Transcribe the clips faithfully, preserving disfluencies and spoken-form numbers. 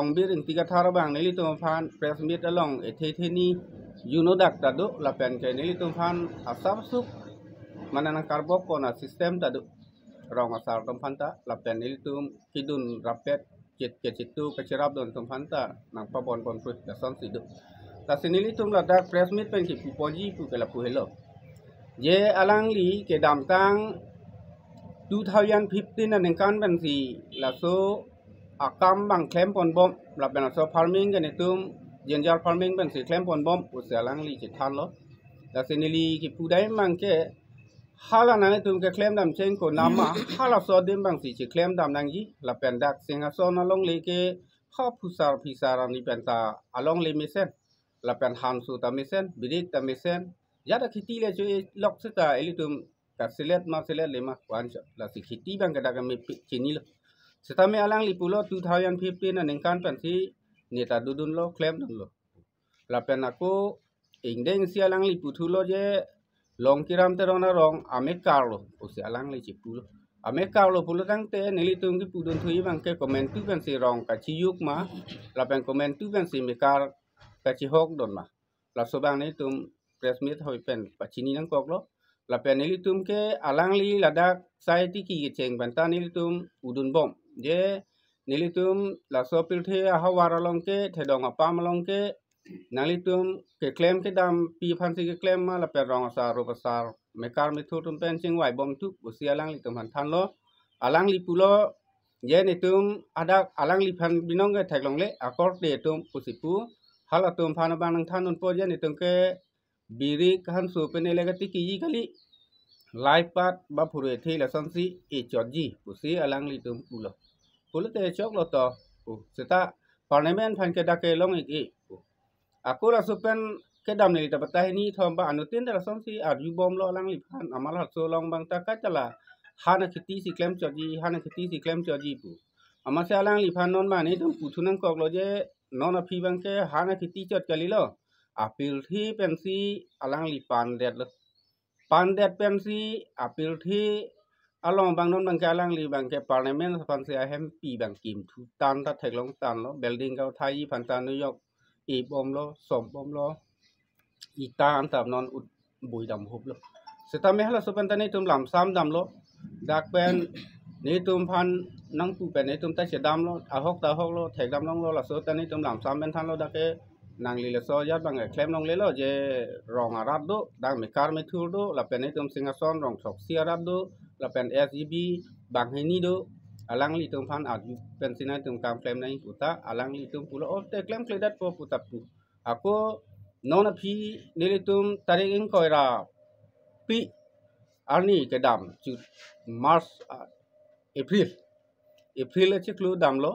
Longbir Ingti Kathar abang nelitum aphan press meet along ethe theni juno dak ta do, lapen ke nelitum aphan asap suk mane nangkarbok kona system ta do. Rong asar atum aphan ta, lapen nelitum kedun rapet ket kechitu kachirap dun atum aphan ta nangpabon bon prui lasonsi do. Lasi nelitum ladak press meet pen kipu ponji pu ke lapu helo. Je alangli kedamtang two thousand fifteen aningkan pensi laso akam abang klemponbom, lapen laso farming ke netum ginger farming pensi klemponbom pusi alangli chethanlo. Lasi neli kipu dai abang ke hala nanglitum keklem dam chengko nama, halaso adim abangsi cheklem dam nangji, lapen dak Singhason alongle ke ha phusar phisar ani pen ta alongle mesen, lapen hanso ta mesen, birik ta mesen, jada kheti le cho lok seta ilitum kaselet ma selet le ma kwan cho, lasi kheti abang ke dak kami pi- chinilo. Setame alangli pulo two thousand fifteen aningkan pensi neta dodunlo, klemdunlo. Lapen ako ingdeng si alangli puthulo je Longkiram Teron arong amekar lo pusi alangli chepulo. Amekar lo pulo tangte nelitum kipudun thuji abang ke komantu pensi rong kachijuk ma, lapen komantu pensi mekar kachihok dun ma. Laso abang nelitum press meet ahoi pen pachini nangkoklo. Lapen nelitum ke alangli ladak sai tiki kecheng pen ta nelitum pudunbom. Je nelitum laso pirthe ahavar along ke, thedong apam along ke, nanglitum keklem kedam pi aphansi keklem ma, lapen rong asar rup asar mekar methur atum pen chingvaibom tu pusi alanglitum aphan thanlo. Alangli pulo je netum adak alangliphan binong ke theklongle akorte atum pusi pu. Halatum aphan abang nangthandunpo je netum ke birik hanso pen ele katikiji kali, laipat ba phurui ethe lasonsi echotji pusi alanglitum pulo. Pulote choklo to pu, seta parliament aphan ke dak ke long-ik-e pu. Ako laso pen kedam neli ta batai hini thom ba anuttin ta lasonsi arjubomlo alangliphan, amat laso along abang ta kaita la han akheti si klemchotji, han akheti si klemchotji pu. Amatsi alangliphan non mane netum puthu nangkoklo je non aphi abang ke han akheti chot kalilo. Apirthe pensi alangli pandetlo. Pandet pensi apirthe along abang non abang ke alangli abang ke parliament aphansi ahempi abang kimthu tan ta theklong tanlo, building kauthai aphan ta New York ibomlo, sombomlo, ita anta non ut buidam huplo. Setame halaso pen ta netum lamsam damlo. Dak pen netum aphan nangpu pen netum ta chedamlo, ahok ta ahoklo, thekdam longlo, laso ta netum lamsam pen thanlo dak ke nangli laso ajat abang ke klemlonglelo je rong arat do, dak mekar methur do, lapen netum Singhason rong throksi arat do, lapen S G B banghini do, alanglitum aphan arju pensi nangtum kam klem nangji pu ta alanglitum pulo, o te klemkledetpo pu ta pu. Ako non aphi nelitum tarik ingkoi ra phli arni kedam chu March, ah, April. April achiklo damlo,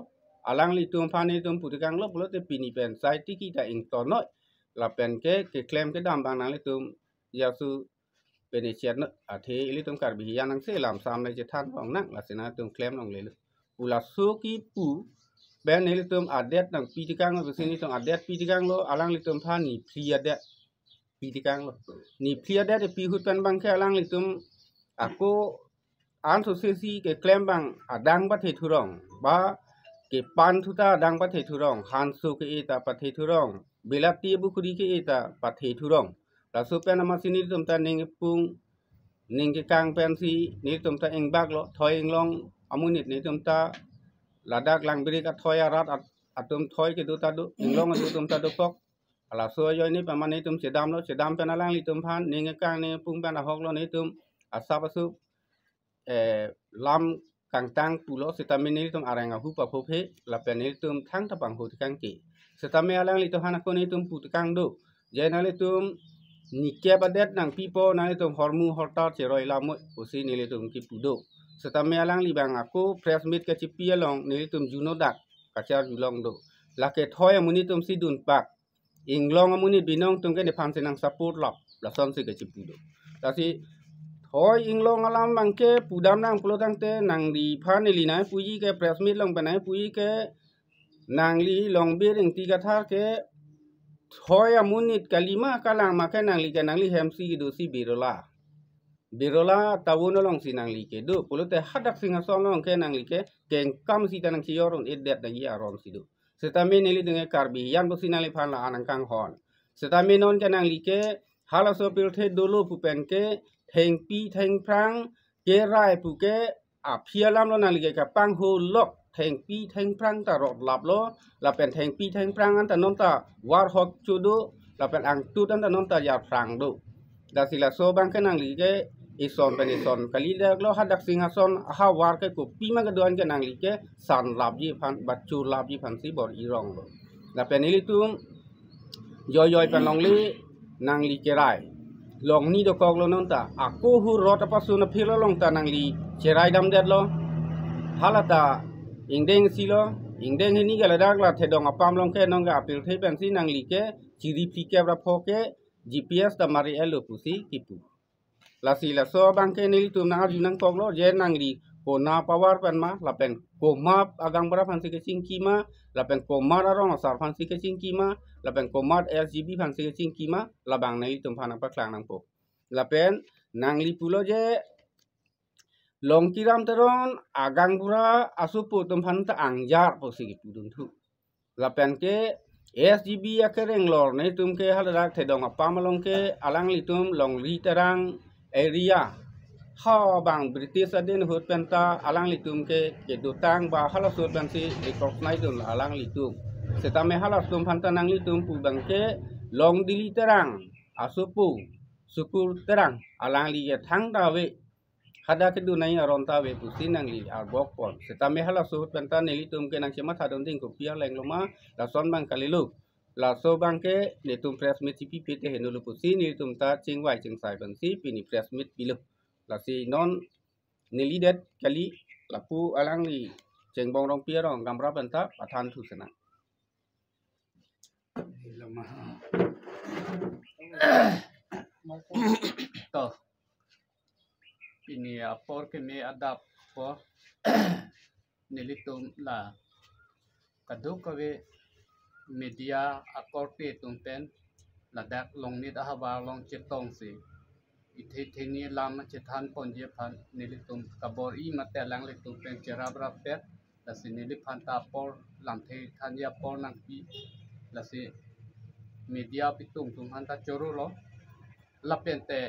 alanglitum aphan netum putekanglo pulote pini pen sai tiki ta ingtonnoi. Lapen ke keklem kedam abang nanglitum jasu penechet no athe ilitum Karbi hijan nangsi lamsam le chethan longnang, lasi nangtum klemlonglelo. Pu laso kipu pen nelitum adet nangpitekang, lasi netum adet pitekanglo, alanglitum aphan ni phli adet pitekanglo. Ni phli adet pi ahut pen abang ke alanglitum ako ansose si keklem abang adang pathe thurong, ba kepan thu ta adang pathe thurong, hanso ke-e ta pathe thurong, bilati bukhuri ke-e ta pathe thurong. Laso pen amatsi netum ta ning ipung, ning kekang pensi netum ta ingbaklo, thoi inglong amonit netum ta ladak Langbirik athoi arat at-, atum thoi kedo ta do, inglong adu atum ta dokok. Laso ajoine pen mane netum chedamlo, chedam pen alanglitum aphan ning kekang ning ipung pen ahoklo netum asap asu, eh, lam kangtang pulo, setame netum areng ahu paphophe, lapen netum thangta panghu tekang ke. Setame alanglitum aphan ako netum putekang do. Je nanglitum nikep adet nangpipo, nanglitum hormu hortar cheroi lamoi pusi nelitum kipu do. Setame alangli abang ako press meet kachipi along nelitum juno dak kacharjulong do. Lake thoi amonit atum si dunpak, inglong amonit binong atum ke nephan si nang support lap, lasonsi kachipu do. Lasi thoi inglong alam abang ke pudam nang pulo tangte nangliphan neli nangpuji ke press meet along pen nangpuji ke nangli Longbir Ingti Kathar ke thoi amonit kalima kalang ma ke nangli ke nangli hemsi kedo si Birola. Birola town alongsi nangli kedo. Pulote hadak Singhason along ke nangli ke kengkam sita nangchiyor un-edet nangji aron si do. Setame nelitum ke Karbi hijan pusi nangliphan la-an nangkanghon. Setame non ke nangli ke halaso pirthe dolo pu pen ke thengpi thengphrang kerai pu ke aphi alam lo, nangli ke kapanghu lok, thengpi thengphrang ta rot lap lo, lapen thengpi thengphrang anta non ta var hok chudu, lapen angtut anta non ta jarphrang do. Lasi laso abang ke nangli ke ison pen ison kalidet lo, hadak Singhason ahavar ke kopima kedo-an ke nangli ke san lapji aphan, bachu lapji aphansi bor-i rong lo. Lapen nelitum joijoi pen longle nangli kerai. Longni dokok lo non ta. Ako hurot apasun aphi lo long ta nangli cherai damdet lo. Hala ta ingdeng si lo. Ingdeng hini ke ladak la Thedong apam along ke non ke apirthe pensi nangli ke chiri phlikep ra pho ke G P S ta mari elo pusi kipu. Lasi laso abang ke nelitum nang-arju nangkok lo, je nangli kona power pen ma, lapen komat agaonbura aphansi kechingki ma, lapen komat arong asar aphansi kechingki ma, lapen komat S G B aphansi kechingki ma, labang nelitum aphan nangpaklang nangpo. Lapen nangli pulo je Longkiram Teron agaonbura asopo atum aphan ta angjar pusi kipudunthu. Lapen ke S G B akereng lor netum ke haladak Thedong apam along ke alanglitum Longri Terang area ha abang British adin ahut pen ta alanglitum ke kedotang ba halaso ahut pensi recognize dun alanglitum. Setame halatum aphan ta nanglitum pu abang ke Longdili Terang asopo Sukur Terang alangli ke thangta ave. Hadak kedo nai aron ta ave pusi nangli arbok pon. Setame halaso ahut pen ta nelitum ke nangchematha dun ding kopi aleng lo ma, lason abang kalilo. Laso abang ke netum press meet chipipe te henlo pusi nelitum ta chingvai chingsai pensi pini press meet pilo. Lasi non neli det kali, lapu alangli Chengbong Rongpi arong gaonbura pen ta pathan thu senang. To, pini apor keme adap po nelitum la kadokave media akorte atum pen ladak Longnit ahavar along chetongsi ithetheni lam chethan ponji aphan nelitum kabor-i mate alanglitum pen cherap rappet, lasi neliphan ta apor lamthe thanji apor nangpi, lasi media apitum atum aphan ta choro lo. Lapen te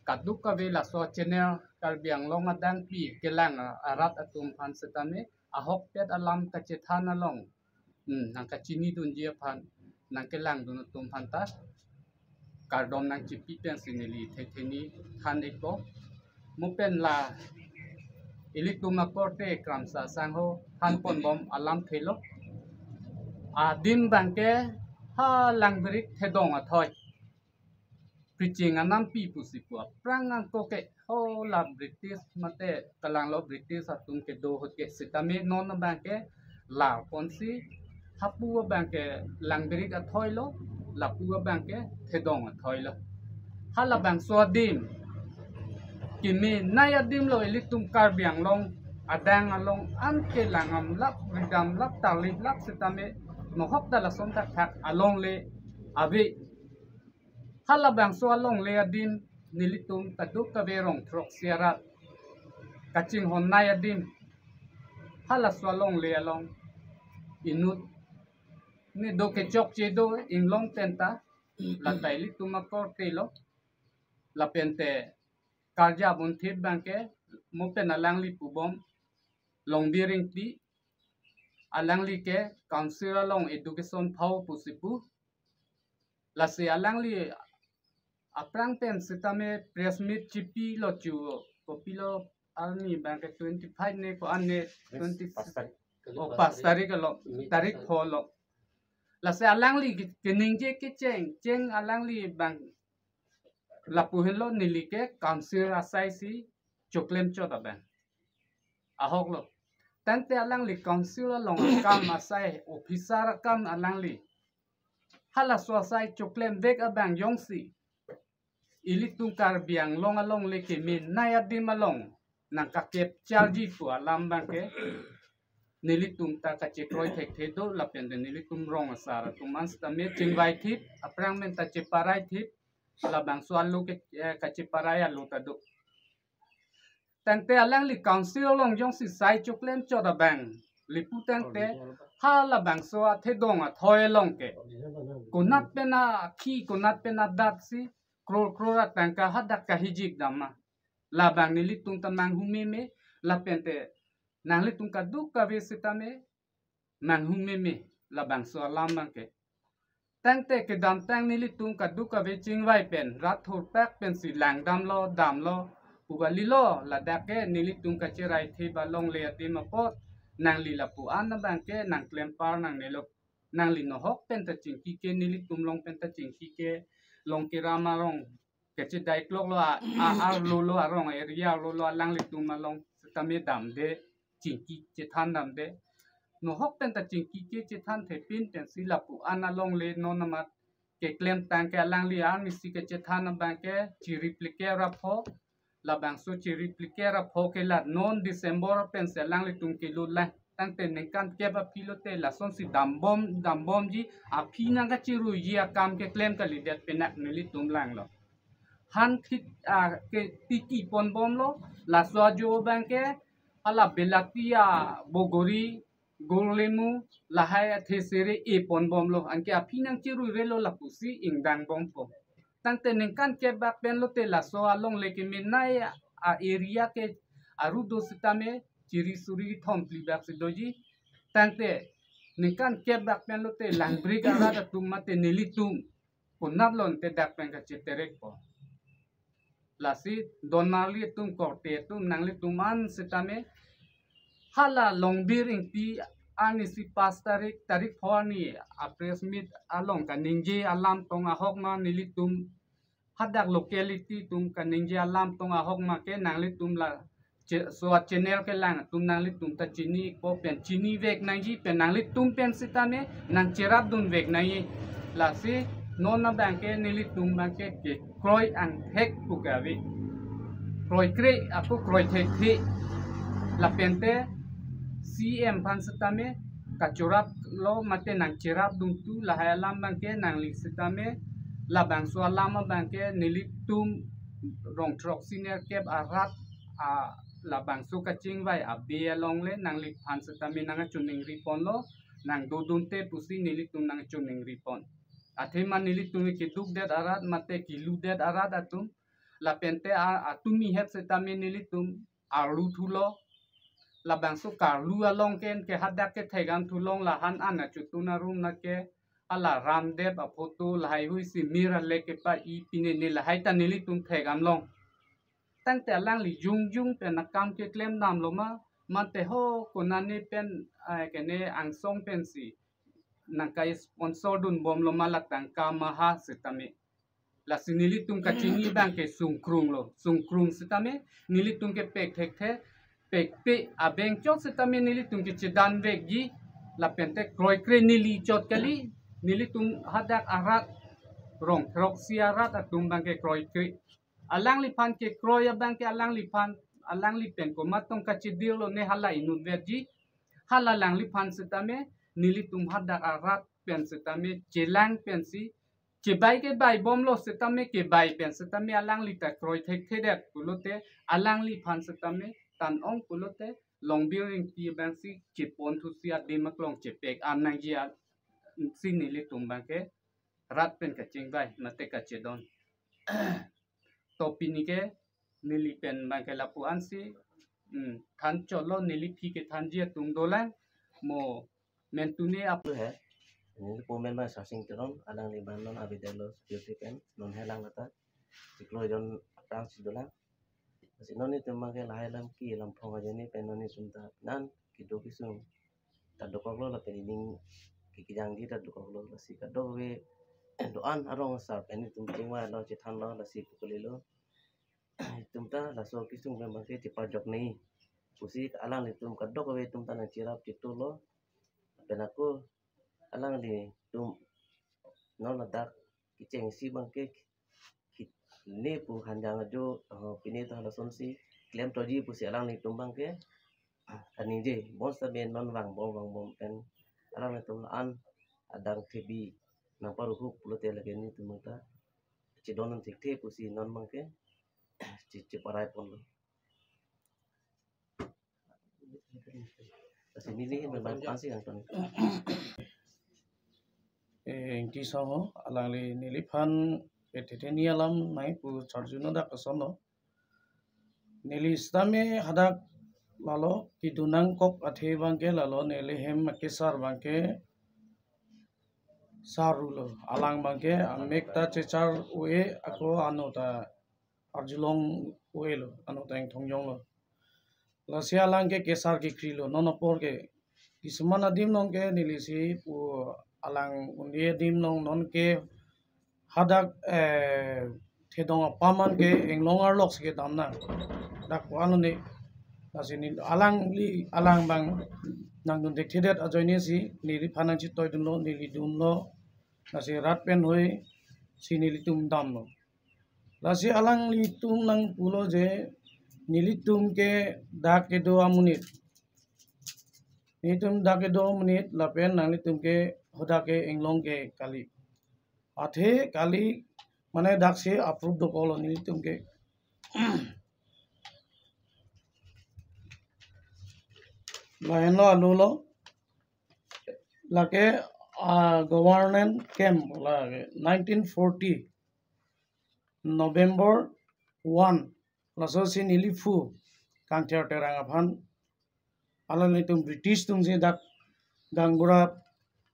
kadokave laso channel Karbi Anglong adangpi kelang arat atum aphan setame ahokpet alam kachethan along, hmm, nangkachini dunji aphan, nangkelang dun atum aphan ta kardom nangchipi pensi neli thetheni than ikpo. Mo pen la ilitum akorte Kramsa Sangho than ponbom alamthe lo. Adim abang ke ha Langbirik Thedong athoi. Preaching anampi pusi pu aphrang angko ke ho la British mate kalang lo, British atum kedo ahut ke setame non abang ke la ponsi hapu abang ke Langbirik athoi lo, lapu abang ke Thedong athoi lo. Halabangso adim keme nai adim lo ilitum Karbi Anglong adang along an ke langdam lap, ridam lap, tarlip lap setame nohok ta lason thakthak alongle ave. Halabangso alongle adim nelitum kadokave rong throksi arat kachinghon nai adim halaso alongle along inut ne do kechokche do inglong pen ta la ta ilitum akorte lo. Lapen te karja bunthip abang ke mo pen alangli pubom Longbi Ringpi, alangli ke council along education phau pusi pu. Lasi alangli aphrang pen setame press meet chipi lo chu, kopilo arni abang ke twenty five ne ko-an ne twenty, pas tarik. Oh, pas tarik lo, tarik pho lo. Lasi alangli ke-, keningje kecheng, cheng alangli abang lapu henlo neli ke council asai si choklem chot abang. Ahok lo. Tangte alangli council along akam asai, officer akam alangli halaso asai choklem vek abang jongsi ilitum Karbi Anglong alongle keme nai adim along nangkakapcharji pu alam abang ke nelitum ta kachekroi thekthe do, lapen te nelitum rong asar atum an setame chingvai thip, aphrang pen ta cheparai thip, labangso alo ke, eh, kacheparai alo ta do. Tangte alangli council along jongsi sai choklem chot abang Lapu tangte halabangso athedong athoi along ke konat pen akhi, konat pen adat si crore crore atangka hadak kahijik damma. Labang nelitum ta manghumeme, lapente nanglitum kadokave sitame manghumeme labangso alam abangke. Tangte kedamtang nelitum kadokave chingvai pen rat thurpak pensi langdamlo, damlo, pu kalilo. Ladak ke nelitum kacherai theba longle adim apot nangli lapu-an abangke nangklempar nangnelo. Nangli nohok pen ta chingki ke, nelitum along pen ta chingki ke, Longkiram arong kachedai kloklo, a, a, arlolo, arong area arlolo alanglitum along sitame damde, chingki chethan damde. Nohok pen ta chingki ke chethan thepin pensi lapu-an alongle non amat keklem tangke alangli arnisi kachethan abangke chirip like rapho. Labangso chirip like rapho ke la non December pensi alanglitum kelut lang. Tangte ningkan kep aphi lote lasonsi dambom, dambomji, aphi nangkachiruiji akam keklem kalidet penak nelitum langlo. Han thit, ah, ke tiki ponbomlo, laso ajo abangke hala Belatia bogori, golemu, lahai athe sere e ponbomlo. Anke aphi nangchiruirelo lapusi ingdangbompo. Tangte ningkan kep bak pen lote laso alongle kemenei a area ke aru do sitame chiri suri thom phli bak si doji. Tangte ningkan kep bak pen lote langbrik arat atum mate nelitum konat lon te dak pen kacheterekpo. Lasi donmarli atum, korte atum, nanglitum an sitame hala Longbir Ingti arnisi pas tarik, tarik pho arni a press meet along kaningje alam tong ahok ma, nelitum hadak locality atum kaningje alam tong ahok ma ke nanglitum la che-, so a channel kelang atum nanglitum ta chinipo pen chinivek nangji pen nanglitum pen sitame nangcherapdunvek nangji. Lasi non abangke nelitum abangke kekroi angthek pu kave. Kroikre ako kroithekthe. Lapente C M aphan sitame kachoraplo mate nangcherapduntu lahai alam abangke nangli sitame labangso alam abangke nelitum rong throksi nerkep arat a labangso kachingvai abe alongle nangliphan sitame nangkachoningri ponlo, nangdodunte pusi nelitum nangkachoningri pon. Athema nelitum kedukdet arat mate keludet arat atum, lapente a, atum ihet sitame nelitum arlu thulo. Labangso karlu along ken ke hadak ke thegam thulong, la han an achotun arum na ke hala Ramdev aphoto lahai hui si mir alek kepa-i pine ne lahai ta nelitum thegamlong. Tangte alangli jongjong pen akam keklem damlo ma, mate ho konane pen, eh, kene angsong pensi nangka-sponsordunbomlo ma la tangka maha sitame. Lasi nelitum kachini abangke sungkrunglo. Sungkrung sitame nelitum kepek thekthe, pekpe abeng chot sitame nelitum kechedanvekji. Lapente kroikre neli chot kali, nelitum hadak arat rong throksi arat atum abangke kroikre. Alangliphan kekroi abangke alangliphan, alangli pen komat tong kachedirlo ne hala inutvetji. Hala alangliphan sitame nelitum hadak arat pen sitame chelang pensi chebai kebaibomlo sitame, kebai pen sitame alangli ta kroi thekthedet pulote alangliphan sitame tan-ong pulote Longbir Ingti abangsi chepon thusi adim aklong chepek an nangji a si nelitum abangke rat pen kachingvai mate kachedon. To pini ke neli pen abangke lapu-ansi, hmm, than chotlo, neli aphi kethanji atum dolang, mo mentune ap- Lo he, neli po men ma Sarsing Teron, alangli abang non avedetlo security pen, non helang lata, chiklo jon aphrangsi dolang. Lasi non netum abangke lahai lam ki lam phong ajoine pen non netum ta nan kedo kesung ta dokoklo, lapen ining kekejangji ta dokoklo, lasi kadokave do-an arong asar pen netum chingvailo, chethanlo, lasi pu kalilo. Itum ta laso kesung pen abangke chepajok nangji pusi alanglitum kadokave atum ta nangcherap chetulo. Lapen ako alanglitum non ladak kechengsi abangke ki-, ne pu hanjang ajo, eh, pine ta lasonsi klem toji pusi alanglitum abangke kaningje. Bonsita ben non vangbom vangbom pen alanglitum an adang thebi nangparuhup pulote lake netum ta chedon thekthe pusi non abangke che-, cheparai ponlo. Neli hin bang pasi ang ton. Eh, Ingti Sangho, alangli neliphan P T T ni alam nangpu charjuno dak asono. Neli sitame hadak lalo kedun nangkok athe abangke lalo neli hem kesar abangke sarulo. Alang abangke amek ta chechar un-e ako ano ta arjulong un-elo, ano ta ingthong jonglo. Lasi alang ke kesar kekri lo, non apor ke. Kisuman adim along ke neli si pu alang un-e adim along non ke hadak, eh, thedong apam an ke inglong arlok si kedam nang. Dak ko ano ne. Lasi ne alangli alang bang nangdun thekthedet ajoine si neliphan nangchetoidunlo, neli dunlo. Lasi rat pen hoi si nelitum damlo. Lasi alanglitum nangpulo je nelitum ke dak kedo amonit. Nelitum dak kedo amonit lapen nanglitum ke hadak ke inglong ke kali. Athe kali mane dak si approve dokoklo nelitum ke. Lahenlo alulo. Lake, ah, government camp lake nineteen forty November one. Laso si neli phu Kangthir Terang aphan. Alanglitum British atum si dak gaonbura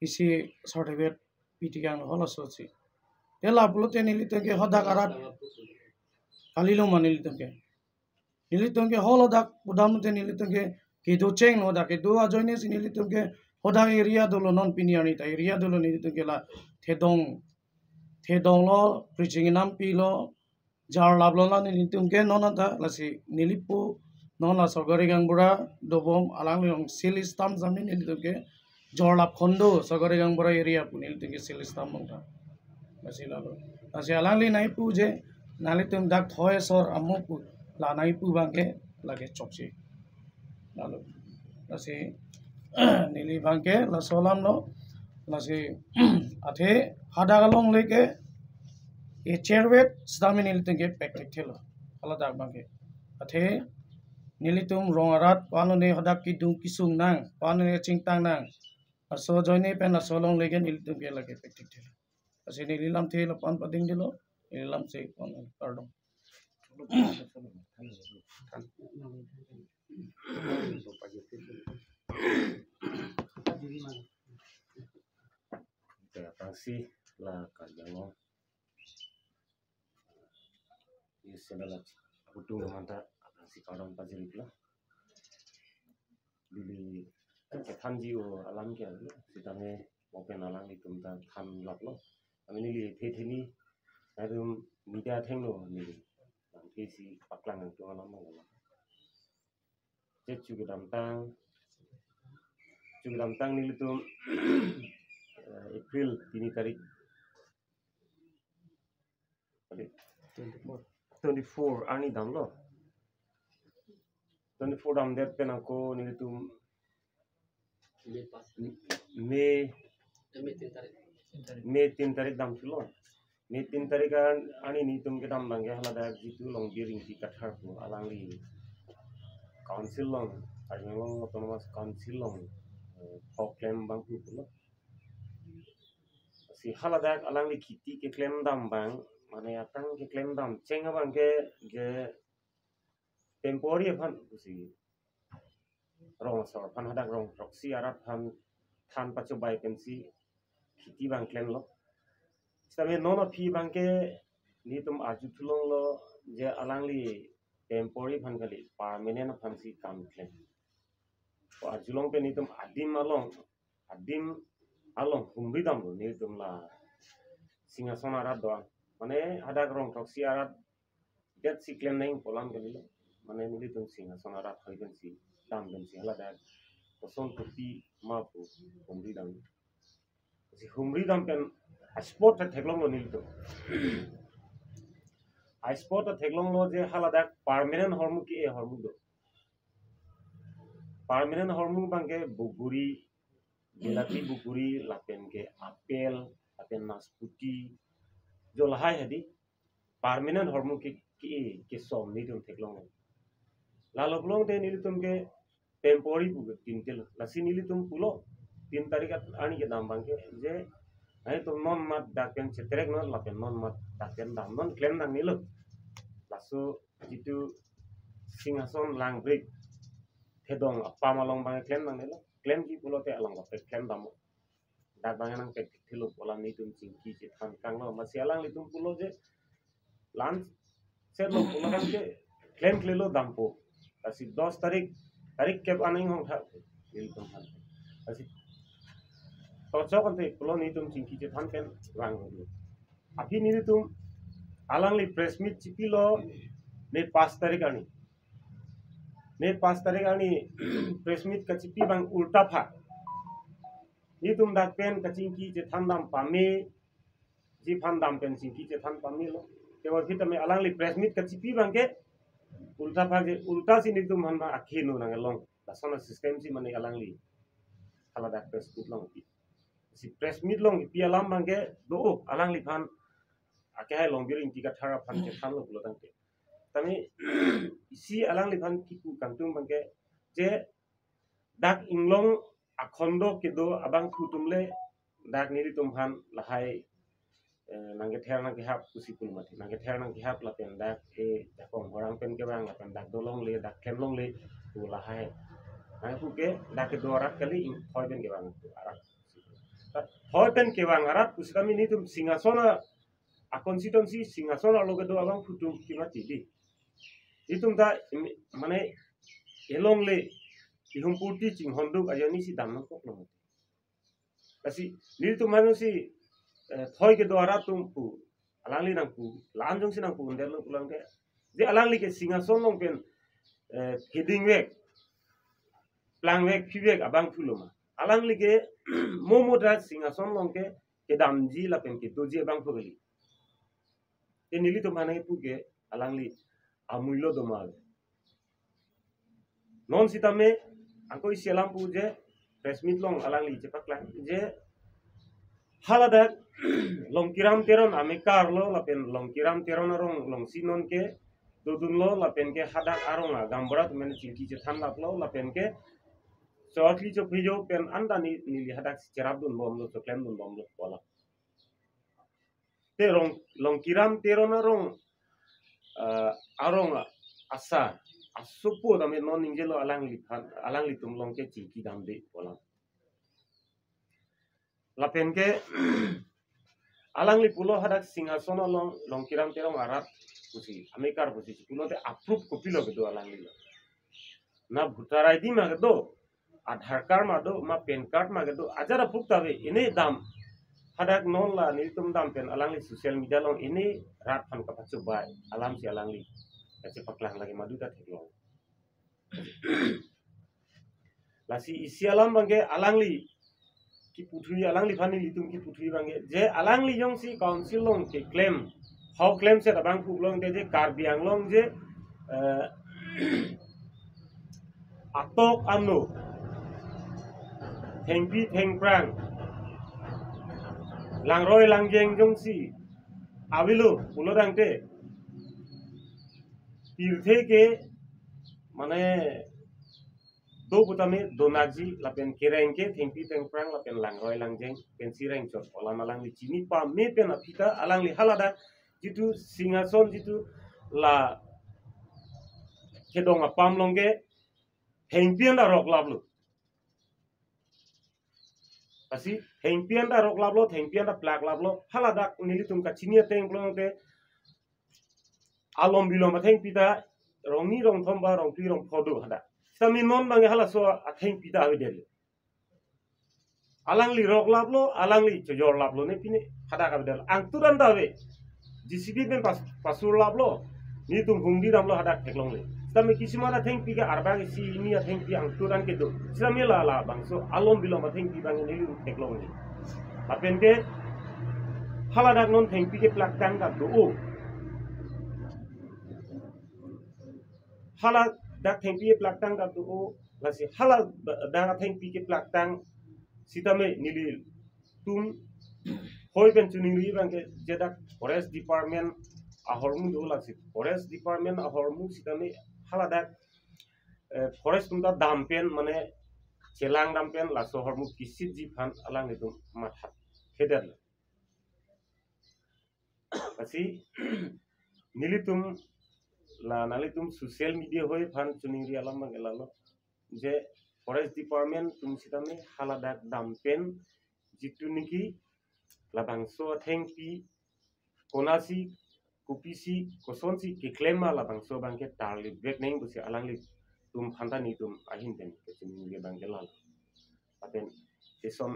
isi certificate pitikang halaso si. Te lapulote nelitum ke hadak arat kalilo ma nelitum ke. Nelitum ke holo dak pudamte nelitum ke kedo chenglo, dak kedo ajoine si nelitum ke hadak area dolo, non pini arni ta area dolo, nelitum ke la thedong, thedonglo, preaching inam pilo, jarlaplo la nelitum ke non anta. Lasi neli phu non la sorkari gaonbura dobom, alangli along seal stamp sami nelitum ke jarlap khondo sorkari gaonbura area pu nelitum ke seal stamp long ta. Lasi lalo. Lasi alangli nangpu je nanglitum dak thoi asor amo pu la nangpu abangke lake chokche. Lalo. Lasi neli abangke laso alamlo. Lasi athe hadak alongle ke e chairwet sitame nelitum ke pekthekthelo. Haladak abangke. Athe nelitum rong arat pano ne hadak kedung kesung nang, pano ne chingtang nang. Laso ajoine pen laso alongle ke nelitum ke lake pekthekthelo. Lasi neli lamthe lapu-an padingdelo, neli lamthe pon pardon. Tangsi la Karbi Anglong News Channel atum manta tangsi kardom pajirlo. Neli kethanji o alam ke ave, sitame mo pen alanglitum ta thanlaplo. Ami neli the the ni arum media athengno neli lamthe si paklang nangtung alam lo. Je chu kedamtang, chu kedamtang nelitum, eh, April tini tarik, twenty-four arni damlo. Twenty-four damdet pen ako nelitum May, May tin tarik damthulo. May tin tarik an, arni nelitum kedam abangke haladak jitu Longbir Ingti Kathar pu alangli council along, Karbi Anglong Autonomous Council along, eh, pho klem abang pu pulo. Si haladak alangli kheti keklem dam abang, mane atang keklem dam cheng abangke je temporary aphan pusi rong asor aphan, hadak rong throksi arat aphan than pachobai pensi kheti abang klemlo. Sitame non aphi abangke nelitum arju thulonglo je alangli temporary aphan kali, permanent aphansi kam klem. Ko arjulong pen nelitum adim along, adim along humri damlo nelitum la Singhason arat do-an. Mane hadak rong throksi arat det si klem nang pu alam kalilo. Mane nelitum Singhason arat hoi pensi dam pensi haladak koson kopi ma pu humri dam. Si humri dam pen a-spot ta theklonglo nelitum. A-spot ta theklonglo je haladak permanent hormu ke-e hormu do. Permanent hormu abangke bogori, bilati bogori, lapen ke apple, lapen nasputi, jo lahai hedi. Permanent hormu ke, ke, kesom nelitum theklonglo. Lalo pulote nelitum ke temporary pu tin til. Lasi nelitum pulo, tin tarik at-, arni kedam abangke, je, ai tum non mat dak pen cheterek non, lapen non mat dak pen dam non, klem nangnelo. Laso jitu Singhason Langbrik thedong apam along abang klem nangnelo. Klemji pulote along kaprek klem dam. Dak abang nangpek thilo pu alam nelitum chingki chethan tanglo. Amatsi alanglitum pulo je, la-an setlo pulo tangte klemklelo dampo. Lasi dos tarik, tarik kep an inghong tha nelitum aphan. Lasi tochok ante pulo nelitum chingki chethan pen vanglo. Aphi nelitum alangli press meet chipilo May pas tarik arni. May pas tarik arni press meet kachipi abang ulta phak. Nelitum dak pen kachingki chethan dam pameji aphan dam pen chingki chethan pamelo. Kewar kita me alangli press meet kachipi abangke ulta phak je, ulta si nelitum aphan abang akheno nanglong. Lason asystem si mane alangli haladak press meet along pi. Si press meet along pi alam abangke do, alangliphan akehai Longbir Ingti Kathar aphan chethanlo pulo tangte. Tame isi alangliphan kipu kangtung abangke je dak Inglong akhondo kedo abangphu atum le dak nelitum aphan lahai, eh, nangkether nangkehap pusi pu mati. Nangkether nangkehap lapen dak, eh, dak kong horang pen kevang lapen dak dolongle, dak klemlongle pu lahai. Nangpu ke dak kedo arat kali, ing thoi pen kevang arat. Thoi pen kevang arat pusitame nelitum Singhason a-constituency, Singhason arlo kedo abangphu atum kimati di. Itum ta im-, mane elongle, ihumpurti chinghonduk ajoine si dam nangkoklo. Lasi nelitum manu si, eh, thoi kedo arat atum pu, alangli nangpu, la-an jongsi nangpu undelo pulang ke. Je alangli ke Singhason along pen, eh, keding vek, plang vek, phi vek abangphu lo ma. Alangli ke mo mo ta Singhason along ke kedamji lapen kedoji abangphu kali. Te nelitum aphan nangpu ke alangli amuilo doma. Non sitame angko isi alam pu je press meet along alangli chepaklang je haladak Longkiram Teron amekar lo lapen Longkiram Teron arong alongsi non ke dodunlo lapen ke hadak arong a gaonbura atum pen chingki chethan laplo lapen ke chokli chophijo pen anta ni neli hadak cherapdun bomlo, choklem dun bomlo pu alam. Te rong, Longkiram Teron arong, ah, arong a-, asa, asopo tame non ningjelo alangliphan, alanglitum along ke chingki damde pu alam. Lapen ke alangli pulo hadak Singhason along Longkiram Teron arat pusi, amekar pusi, pulote approve kopilo kedo alanglilo. Na voter I D ma kedo, Aadhaar card ma do, ma PAN card ma kedo, ajat approve ta ave, ini dam. Hadak non la nelitum dam pen alangli social media along ini rat aphan kapachobai alam si alangli kachepaklang lake madu ta theklong. Lasi isi alam abangke alangli kiputhui, alangliphan nelitum kiputhui abangke je alangli jongsi council along keklem, hau klemset abangphu along te je Karbi Anglong je, eh, atok ano, thengpi thengphrang, langroi langjeng jongsi avelo pulo tangte pirthe ke mane do putame donakji lapen kereng ke thengpi thengphrang lapen langroi langjeng pensi rengchot pu alam alangli chini pame pen aphi ta alangli haladak jitu Singhason jitu la kedong apam along ke thengpi anta roklaplo. Lasi thengpi anta roklaplo, thengpi anta plaklaplo, haladak nelitum kachini ateng pulote alom bilom athengpi ta rongni rongthom ba rongphli rongpho do hadak. Sitame non abang halaso athengpi ta avedetlo. Alangli roklaplo, alangli chojorlaplo ne pine hadak avedetlo. Angturan ta ave. J C B pen pas, pasurlaplo. Nelitum hungdi damlo hadak theklongle. Sitame kisuman athengpi ke arbak isi hini athengpi angturan kedo. Sitame la labangso alom bilom athengpi abang nelitum theklongle. Lapen ke haladak non thengpi keplaktang ta do. Haladak thengpi keplaktang ta do. Lasi haladak athengpi keplaktang sitame nelitum hoi pen choningri abangke je dak Forest Department ahormu do, lasi Forest Department ahormu sitame haladak eh, forest atum ta dam pen mane chelang dam pen laso ahormu kesitji aphan alanglitum matha thedet lo. Lasi nelitum la nanglitum social media hoi aphan choningri alam abang ke lalo je forest department atum sitame haladak dam pen jitu niki labangso athengpi konasi kopisi kosonsi keklem ma labangso abang ke tarlip vek nang pusi alanglitum aphan ta nelitum ahin pen kechoningri abang ke lalo. Lapen ison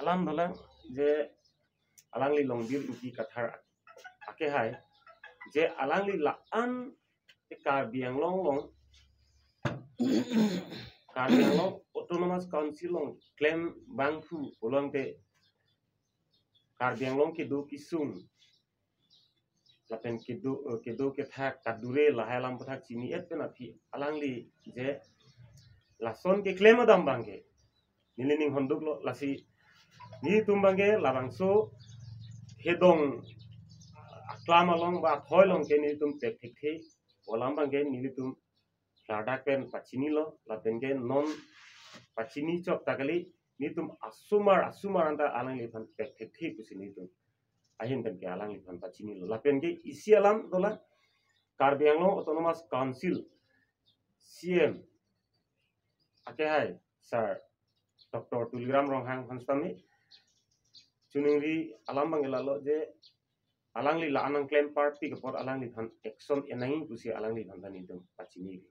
alam dolang je alangli Longbir Ingti Kathar akehai je alangli la-an Karbi Anglong along, Karbi Anglong Autonomous Council along klem abang thu pulote Karbi Anglong kedo kesung lapen kedo, eh, kedo kethak kadure lahai alam aputhak chini-et pen aphi alangli je lason keklem adam abang ke neli ning honduk lo. Lasi nelitum abang ke labangso hedong aklam along ba athoi along ke nelitum pek thekthe, alam abang ke nelitum klardak pen pachini lo, lapen ke non pachini chok ta kali, nelitum asomar asomar anta alangliphan pek thekthe pusi nelitum ahin pen ke alangliphan pachini lo. Lapen ke isi alam dolang Karbi Anglong Autonomous Council C M akehai Sir Doctor Tuliram Ronghang aphan sitame choningri alam abang ke lalo je alangli la-an nangklem party ke apot alangliphan action en nangji pusi alangliphan ta nelitum pachini.